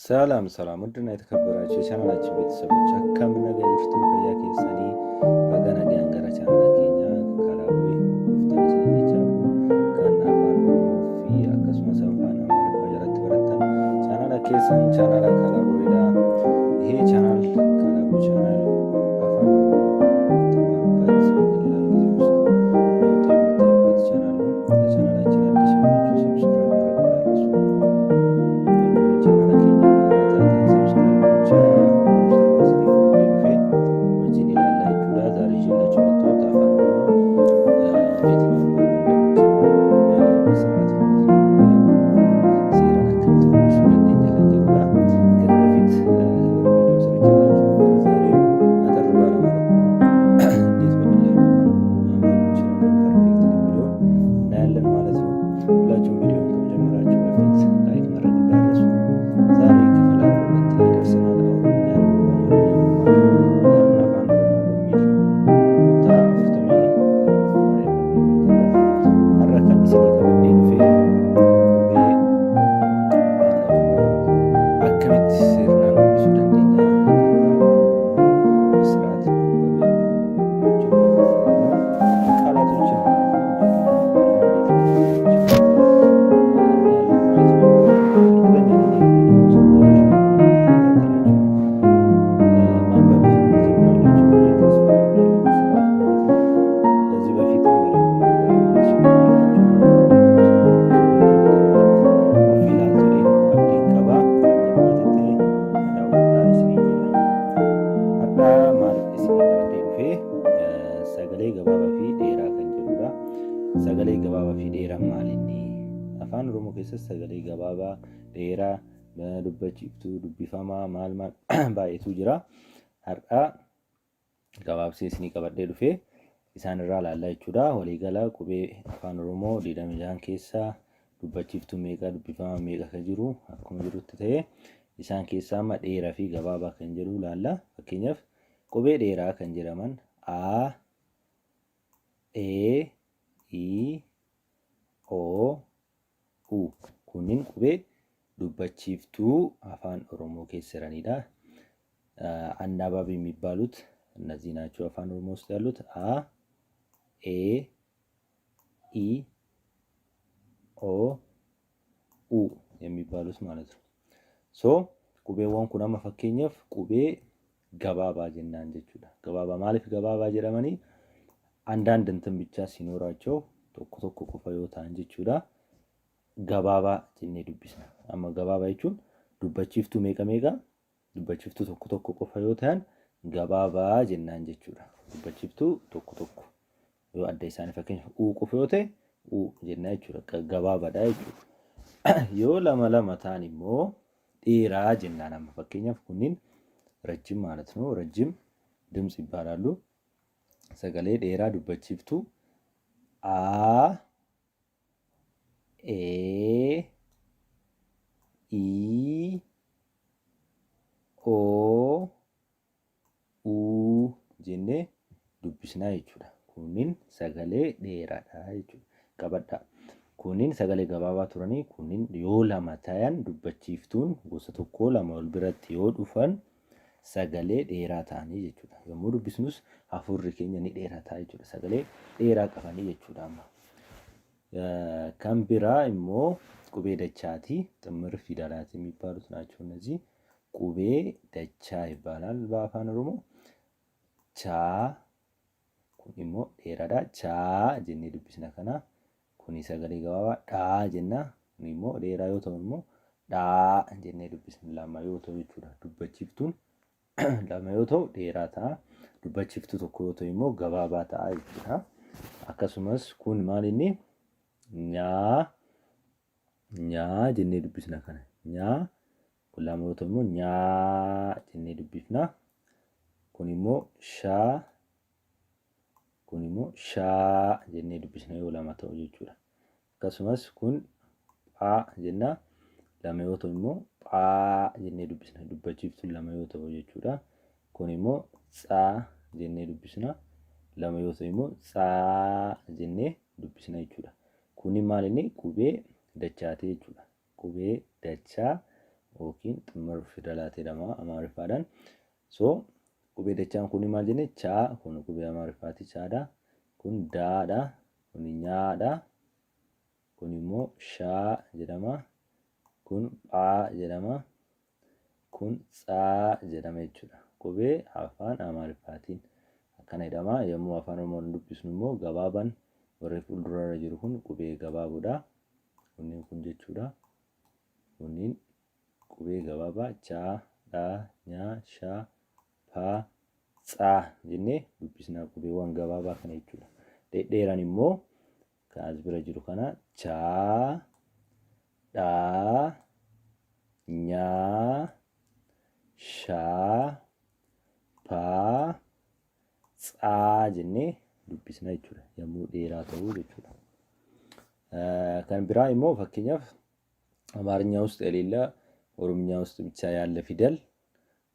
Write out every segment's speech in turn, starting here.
ሰላም ሰላም ውድና የተከበራችሁ የቻናላችን ቤተሰቦች akkam nagaa jirtu? Fayyaa keessanii? Baga nagaan gara chaanala keenya Kalaaboo dhuftan isin jechaa, kan Afaan Oromoo fi akkasumas Afaan Amaariffaa jalatti baratan chaanala keessan chaanala Kalaaboodha። ይሄ ቻናል ካላቦ ቻናል አፋን ኦሮሞ የምትማሩበት፣ በቀላል ጊዜ ውስጥ ለውጥ የምታዩበት ቻናል ነው። ለቻናላችን አዲስ የሆናችሁ subscribe ማድረግ እንዳትረሱ። Chaanala keenya taatan subscribe gochaa wajjin ilaallaa jechuudha። ዛሬ ይዤላችሁ የመጣሁት አፋን ኦሮሞ እንዴት ማንበብ እንደምትችሉ በስርዓት ማለት ነው። Seeraan akkamitti dubbisuu dandeenya kan jedhudha። ከዚህ በፊት የሆነ ቪዲዮ ሰርቼላችሁ ነበር። ዛሬም አጠር ባለ መልኩ እንዴት በቀላሉ አፋን ኦሮሞ ማንበብ እንችላለን perfect የሚለውን እናያለን ማለት ነው። ሁላችሁም ቪዲዮን ከመጀመራችሁ በፊት like ማድረግ እንዳትረሱ። ዛሬ ክፍል 42 ላይ ደርሰናል። ኦሮምኛን በአማርኛ መማር አፋን ኦሮሞ በሚል kutaa 42ffaa irra geenyee jirra። Har'a kan isinii qabadhee dhufe qubee Afaan Oromoo akkamitti sirnaan dubbisuu dandeenya kan jedhudha። Afaan Oromoo በስርዓት ማንበብ እና ቃላቶችን ማለት ነው እንዴት እናነባለን፣ እንዴት እናያለን ማለት ነው። እርግጠኛ ነኝ ይህ ቪዲዮ እስከ መጨረሻው ከተከታተላችሁ ማንበብ ትጀምራላችሁ ብዬ ተስፋ አደርጋለሁ። በስርዓት ማለት ነው። ከዚህ በፊትም በደንብ ማንበብ የምትችሉ ካላችሁ of ilaaltu abdiin qaba. Gabaabumatti daawwadhaa isiniin jedha. Har'a maal isinii qabadhee dhufee? Sagalee gabaabaa fi dheeraa kan jedhudha. Sagalee gabaabaa fi dheeraan maal inni? Afaan Oromoo keessatti sagalee gabaabaa, dheeraa, dubbachiiftuu, dubbifamaa maal maal baay'eetu jira. Har'a gabaabsee isinii qabadhee dhufee isaan irraa ilaallaa jechuudha. Waliigala qubee Afaan Oromoo 26 keessaa dubbachiiftuu meeqa, dubbifamaa meeqa kan jiru akkuma jirutti ta'ee, isaan keessaa amma dheeraa fi gabaabaa kan jedhu ilaalla. Fakkeenyaaf qubee dheeraa kan jedhaman A, E, I, O, U kunniin qubee dubbachiiftuu Afaan Oromoo keessa jiranidha. አናባቢ የሚባሉት እነዚህ ናቸው። አፋን ኦሮሞ ውስጥ ያሉት አ፣ ኤ፣ ኢ፣ ኦ፣ ኡ የሚባሉት ማለት ነው። So qubeewwan kun amma fakkeenyaaf qubee gabaabaa jennaan jechuudha። Gabaabaa maaliif gabaabaa jedhamanii? አንዳንድ እንትን ብቻ ሲኖራቸው፣ tokko tokko qofa yoo ta'an jechuudha። Gabaabaa jennee dubbisna. Amma gabaabaa jechuun dubbachiiftuu meeqa meeqa? Dubbachiiftuu tokko tokko qofa yoo ta'an gabaabaa jennaan jechuudha. Dubbachiiftuu tokko tokko yoo adda isaanii, fakkeenyaaf uu qofa yoo ta'e uu jenna jechuudha. Gabaabaadha jechuudha. Yoo lama lama ta'an immoo dheeraa jennaan. Amma fakkeenyaaf kunniin ረጅም ማለት ነው። ረጅም ድምፅ ይባላሉ። Sagalee dheeraa dubbachiiftuu A, E, I, O, U jennee dubbisnaa jechuudha. Kunniin sagalee dheeraadha jechuudha. Qabadhaa. Kunniin sagalee gabaabaa turanii, kunniin yoo lama ta'an, dubbachiiftuun gosa tokkoo lama wal biratti yoo dhufan sagalee dheeraa ta'anii jechuudha. Yommuu dubbisnus hafuurri keenya ni dheerataa jechuudha. Sagalee dheeraa qabanii jechuudha amma. Kan biraa immoo qubee dachaati። ጥምር ፊደላት የሚባሉት ናቸው እነዚህ። Qubee dachaa ይባላል በአፋን ኦሮሞ። Chaa kun immoo dheeraadha። Chaa jennee dubbisna kana. Kuni sagalee gabaabaa dhaa jenna. Kun immoo dheeraa yoo ta'u immoo dhaa jennee dubbisna, lama yoo ta'u jechuudha። Dubbachiiftuun lama yoo ta'u dheeraa ta'a. Dubbachiiftuu tokko yoo ta'u immoo gabaabaa ta'a jechuudha. Akkasumas kun maal inni? Nyaa, nyaa jennee dubbisna kana. Nyaa kun lama yoo ta'u immoo nyaa jennee dubbifna. Kun immoo shaa, kun immoo shaa jennee dubbisna yoo lama ta'u jechuudha. Akkasumas kun phaa jenna. Lama yoo ta'u immoo phaa jennee dubbisna. Dubbachiiftuun lama yoo ta'u jechuudha. Kun immoo tsaa jennee dubbisna. Lama yoo ta'u immoo tsaa jennee dubbisna jechuudha. Kuni maal inni? Qubee dachaati jechuudha. Qubee dachaa Yookiin ximmir fidalaat jedhama Amaariffaadhaan. So qubee dachaan kun maal jenne? Chaa, kun qubee Amaariffaati, chaadha. Kun daadha. Kun nyaadha. Kun immoo shaa jedhama. Kun phaa jedhama. Kun tsaa jedhama jechuudha. Qubee afaan Amaariffaatiin akkana jedhama. Yommuu afaan Oromoon dubbisnu immoo gabaabaan warri fuuldurarra jiru kun qubee gabaaboodha. Kunniin kun jechuudha. Kunniin qubee gabaabaa chaa, dhaa, nyaa, shaa, paa, tsaa jennee dubbisna qubeewwan gabaabaa kana jechuudha. Dhedheeran immoo kan as bira jiru kana chaa, dhaa, nyaa, shaa, paa, tsaa jennee dubbisna jechuudha. Yommuu dheeraa ta'uu jechuudha. Kan biraa immoo fakkeenyaaf አማርኛ ውስጥ የሌለ ኦሮምኛ ውስጥ ብቻ ያለ ፊደል፣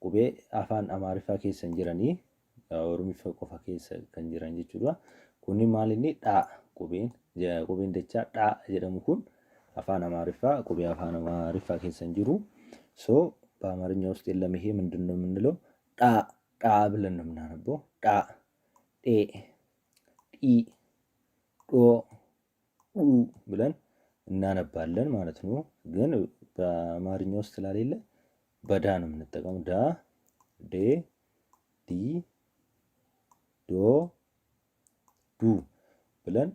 qubee afaan Amaariffaa keessa hin jiranii Oromiffa qofa keessa kan jiran jechuudha. Kunni maal inni? Dhaa. Qubeen dachaa dhaa jedhamu kun afaan Amaariffaa, qubee afaan Amaariffaa keessa hin jiru. So በአማርኛ ውስጥ የለም። ይሄ ምንድን ነው የምንለው? ዳ፣ ዳ ብለን ነው የምናነበው። ዳ፣ ዴ፣ ዲ፣ ዶ፣ ዱ ብለን እናነባለን ማለት ነው። ግን በአማርኛ ውስጥ ስላሌለ በዳ ነው የምንጠቀመው። ዳ፣ ዴ፣ ዲ፣ ዶ፣ ዱ ብለን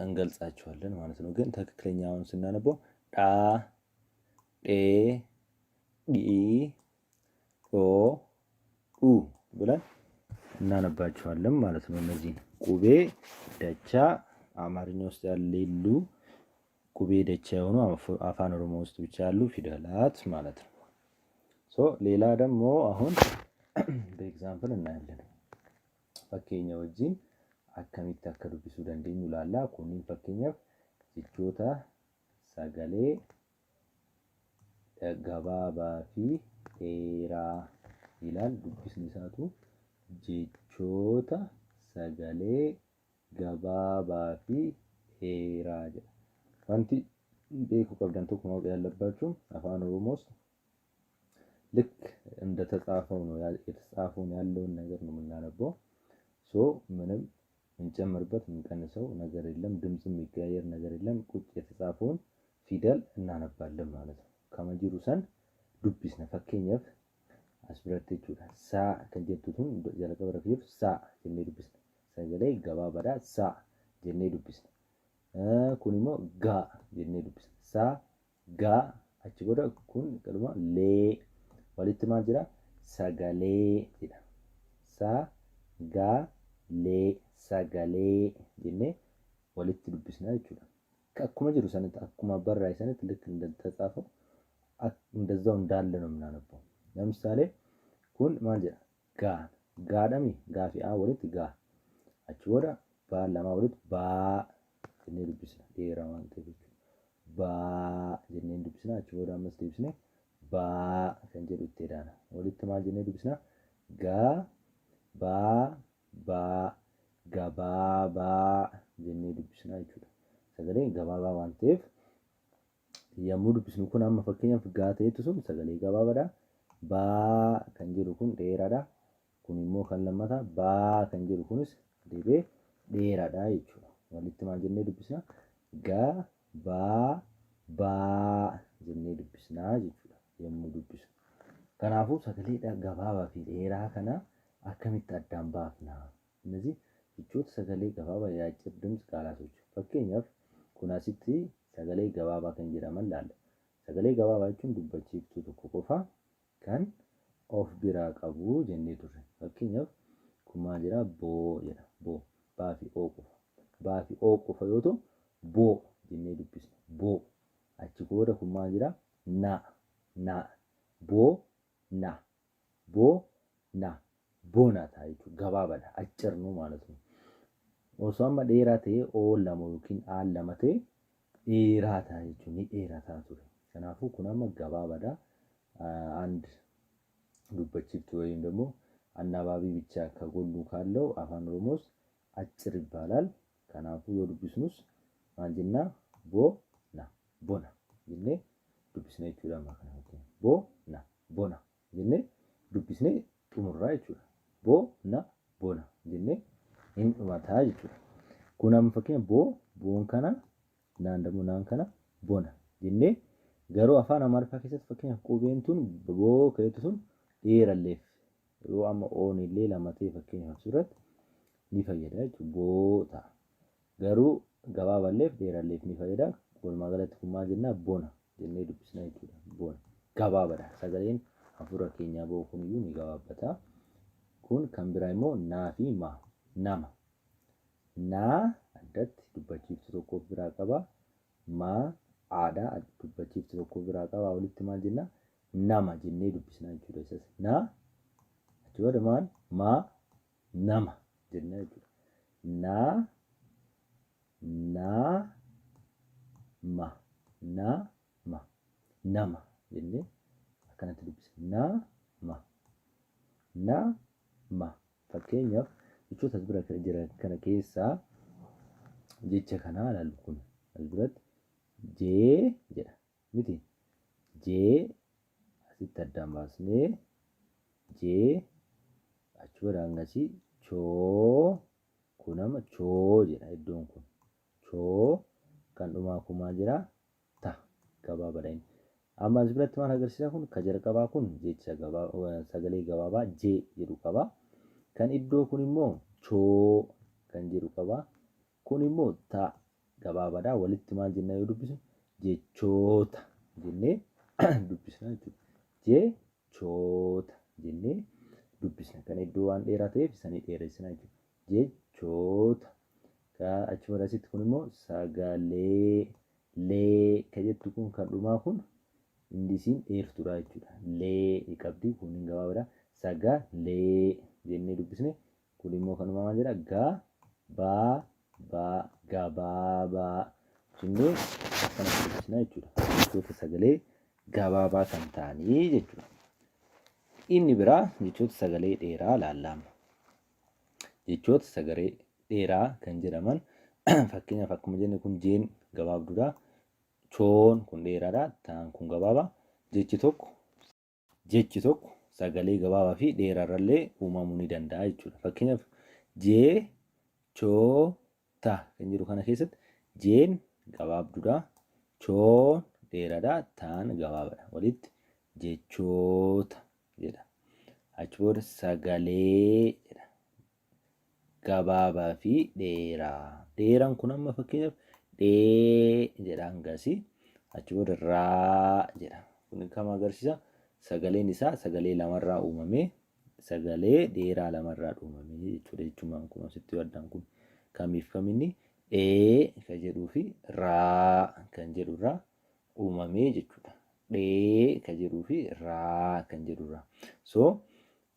እንገልጻቸዋለን ማለት ነው። ግን ትክክለኛውን ስናነበው ዳ፣ ዴ፣ ዲ፣ ዶ፣ ዱ ብለን እናነባቸዋለን ማለት ነው። እነዚህን qubee dachaa አማርኛ ውስጥ ያሌሉ qubee dachaa የሆኑ አፋን ኦሮሞ ውስጥ ብቻ ያሉ ፊደላት ማለት ነው። So ሌላ ደግሞ አሁን በ example እናያለን። Fakkeenya wajjin akkamitti akka dubbisuu dandeenyu ilaalla. Kunniin fakkeenyaaf jechoota sagalee gabaabaa fi dheeraa ilaal. Dubbisni isaatu jechoota sagalee gabaabaa fi dheeraa jedha. Wanti beekuu qabdan tokko፣ ማወቅ ያለባችሁ፣ አፋን ኦሮሞ ውስጥ ልክ እንደተጻፈው ነው፣ የተጻፈውን ያለውን ነገር ነው የምናነበው። So ምንም የምንጨምርበት የምንቀንሰው ነገር የለም። ድምፅም የሚቀያየር ነገር የለም። ቁጭ የተጻፈውን ፊደል እናነባለን ማለት ነው። Kama jiru san dubbisna. Fakkeenyaaf as biratti jechuudha. Saa kan jettu tun jalqaba irra jirtu saa jennee dubbisna. Sagalee gabaabaadha, saa jennee dubbisna. Kun immoo gaa jennee dubbisna. Saa, gaa, achi booda kun qaluma lee, walitti maal jira? Sagalee jedha. Saa, gaa, lee, sagalee jennee walitti dubbisna jechuudha. Akkuma jiru sanitti, akkuma barraa'e sanitti፣ ልክ እንደተጻፈው እንደዛው እንዳለ ነው የምናነበው። ለምሳሌ kun maal jedha? Gaa, gaadhami, gaa fi aa walitti gaa. Achi booda baa lamaa walitti baa jennee dubbisna, dheeraa waan ta'eef jechuudha. Baa jennee dubbisna. Achi booda ammas deebisnee baa kan jedhu itti edaana. Walitti maal jennee dubbisna? Gaa, baa, baa, gabaabaa jennee dubbisna jechuudha. Sagaleen gabaabaa waan ta'eef yommuu dubbisnu kun amma fakkeenyaaf gaa ta'etu sun sagalee gabaabaadha. Baa kan jedhu kun dheeraadha. Kun immoo kan lammataa baa kan jedhu kunis deebi'ee dheeraadha jechuudha. Walitti maal jennee dubbisna? Gaa, baa, baa jennee dubbisna jechuudha yommuu dubbisnu. Kanaafuu sagalee gabaabaa fi dheeraa kana akkamitti addaan baafna? እነዚህ jechoota sagalee gabaabaa የአጭር ድምፅ ቃላቶች፣ fakkeenyaaf kun asitti sagalee gabaabaa kan jedhaman laalla. Sagalee gabaabaa jechuun dubbachiiftuu tokko qofa kan of biraa qabu jennee turre. Fakkeenyaaf kun maal jedhaa? Boo jedha. Boo, baa fi oo qofa. Baa fi oo qofa yoo ta'u boo jennee dubbisna. Boo. Achi booda kun maal jedhaa? Na, na, boo, na, boo, na, boona ta'a jechuudha. Gabaabaadha. አጭር ነው ማለት ነው። Osoo amma dheeraa ta'ee, oo lama yookiin aan lama ta'e, dheeraa ta'a jechuudha. Ni dheerataa ture. Kanaafuu kun amma gabaabaadha. አንድ dubbachiiftuu ወይም ደግሞ አናባቢ ብቻ ከጎኑ ካለው አፋን ኦሮሞ ውስጥ አጭር ይባላል። Kanaafuu yoo dubbisnus maal jennaa? Bo na, bona jennee dubbisna jechuudha amma kana fakkeenya. Bo na bona jennee dubbisnee xumurraa jechuudha. Bo na bona jennee hin dhumataa jechuudha. Kun amma fakkeenya bo boon kana naan dammoo naan kana bona jennee garuu afaan Amaariffaa keessatti fakkeenyaaf qubeen tun boo keetu sun dheeralleef yoo amma oon illee lama ta'e fakkeenyaaf asirratti ni fayyada jechuudha. Boo ta'a. Garuu gabaaballeef dheeralleef ni fayyada. Walumaa galatti kun maal jennaa bona jennee dubbisna jechuudha. Bona gabaabadha. Sagaleen hafuura keenyaa ba'u kuniyyuu ni gabaabbata. Kun kan biraa immoo naa fi ma nama. Naa addatti dubbachiiftu tokko of biraa qaba. Maa aadhaa dubbachiiftu tokko of biraa qaba. Walitti maal jenna? Nama jennee dubbisna jechuudha. Isas naa achi booda maal? Maa nama jenna jechuudha. Naa naa ma naa ma nama jennee akkanatti dubbisna. Naa ma naa ma Fakkeenyaaf jechoota as bira jiran kana keessaa jecha kanaa ilaallu kun as biratti jee jedha miti jee asitti addaan baasnee jee achi booda hangasii choo kun amma choo jedha iddoon kun choo kan dhumaa kun maal jedha ta gabaabaadha inni. Amma as biratti maal agarsiisa kun ka jalqabaa kun jecha sagalee gabaabaa J jedhu qaba. Kan iddoo kun immoo choo kan jedhu qaba. Kun immoo ta gabaabaadha. Walitti maal jenna yoo dubbisu jechoota jennee dubbisna jechuudha. Jechoota jennee dubbisna. Kan iddoo waan dheeraa ta'eef isanii dheeressina jechuudha. Jechoota. Achi booda asitti kun immoo sagalee lee ka jettu kun kan dhumaa kun inni isiin dheertuudha jechuudha. Lee qabdi kun hin gabaabaadha. Sagalee jennee dubbisne kun immoo kan dhumaa maal jedha ga baa baa gabaabaa jennee akkanatti dubbisna jechuudha. Jechoota sagalee gabaabaa kan ta'anii jechuudha. Inni biraa jechoota sagalee dheeraa laallama. Jechoota sagalee dheeraa kan jedhaman fakkeenyaaf akkuma jenne kun jeen gabaabduudha. Choon kun dheeraadha. Taan kun gabaabaa. Jechi tokko jechi tokko sagalee gabaabaa fi dheeraarrallee uumamuu ni danda'a jechuudha. Fakkeenyaaf jee choo ta kan jedhu kana keessatti jeen gabaabduudha. Choon dheeraadha. Taan gabaabaadha. Walitti jechoota jedha. Achi booda sagalee jedha. Gabaabaa fi dheeraa. Dheeraan kun amma fakkeenyaaf dhee jedha hangasi. Achi booda raa jedha. Kun kam agarsiisa? Sagaleen isaa sagalee lamarraa uumamee sagalee dheeraa lamarraa uumamee jechuudha. Jechuun kun asitti addaan kun kamiif kaminni dhee kan jedhuu fi raa kan jedhurraa uumamee jechuudha. Dhee kan jedhuu fi raa kan jedhurraa. So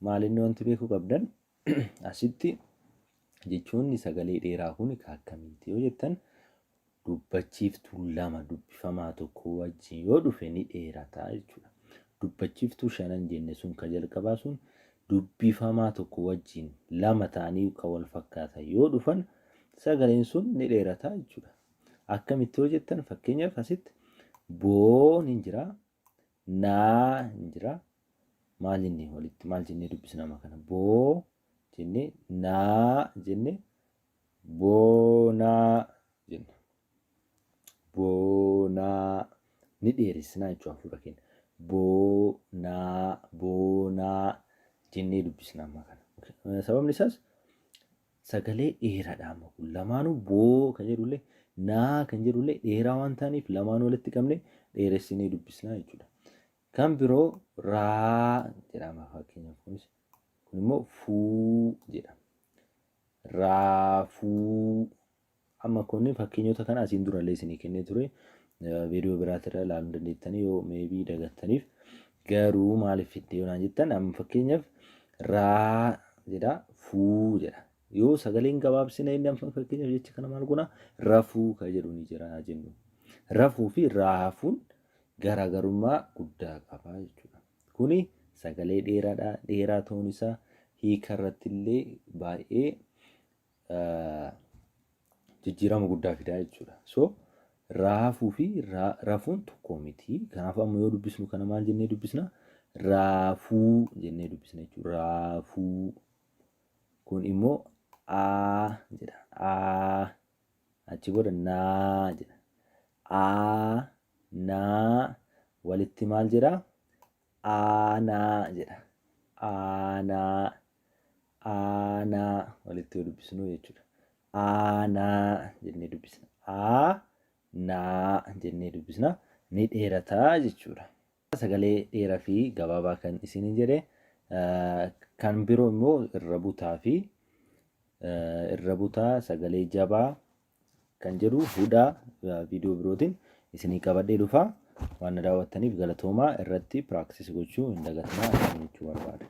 maalinni wanti beekuu qabdan asitti jechoonni sagalee dheeraa kun ka akkamiiti yoo jettan dubbachiiftuu lama dubbifamaa tokko wajjin yoo dhufe ni dheerata jechuudha. Dubbachiiftuu shanan jenne sun ka jalqabaa sun dubbifamaa tokko wajjin lama ta'anii ka wal fakkaatan yoo dhufan sagaleen sun ni dheerata jechuudha. Akkamitti yoo jettan fakkeenyaaf asitti boon hin jira, naa hin jira. Maal jennee walitti maal jennee dubbisna amma kana boo jennee naa jennee boonaa jenna. Boonaa ni dheeressina jechuudha hafuura keenya. Boonaa boonaa jennee dubbisna amma kana. Sababni isaas sagalee dheeraadha amma kun lamaanuu boo kan jedhullee naa kan jedhullee dheeraa waan ta'aniif lamaanuu walitti qabne dheeressinee dubbisna jechuudha. Kan biroo raa jedhama fakkeenyaaf kunis kun immoo fuu jedhama. Raafuu amma kun fakkeenyota kana asiin durallee isinii kennee ture viidiyoo biraatirra ilaaluu dandeettanii yoo meebii dagattaniif garuu maaliif fidde yoo naan jettan amma fakkeenyaaf raa jedha fuu jedha yoo sagaleen gabaabsina inni amma fakkeenyaaf jecha kana maal goona rafuu ka jedhu ni jira jennu rafuu fi raafuun garaagarummaa guddaa qaba jechuudha kuni sagalee dheeraadha dheeraa ta'uun isaa hiika irratti illee baay'ee jijjiirama guddaa fidaa jechuudha. So Raafuu fi rafuun tokko miti. Kanaafuu amma yoo dubbisnu kana maal jennee dubbisna? Raafuu jennee dubbisna jechuudha. Raafuu. Kun immoo aa jedha. Aa. Achi booda naa jedha. Aa naa walitti maal jedha? Aanaa jedha. Aanaa. Aanaa walitti yoo dubbisnu jechuudha. Aanaa jennee dubbisna. Aa naa jennee dubbisna. Ni dheerata jechuudha. Sagalee dheeraa fi gabaabaa kan isiniin jedhe kan biroo immoo irra butaa fi irra butaa sagalee jabaa kan jedhu hudhaa viidiyoo birootiin isinii qabadhee dhufa. Waan na daawwattaniif galatoomaa irratti piraaktis gochuu hin dagatinaa isin jechuu barbaada.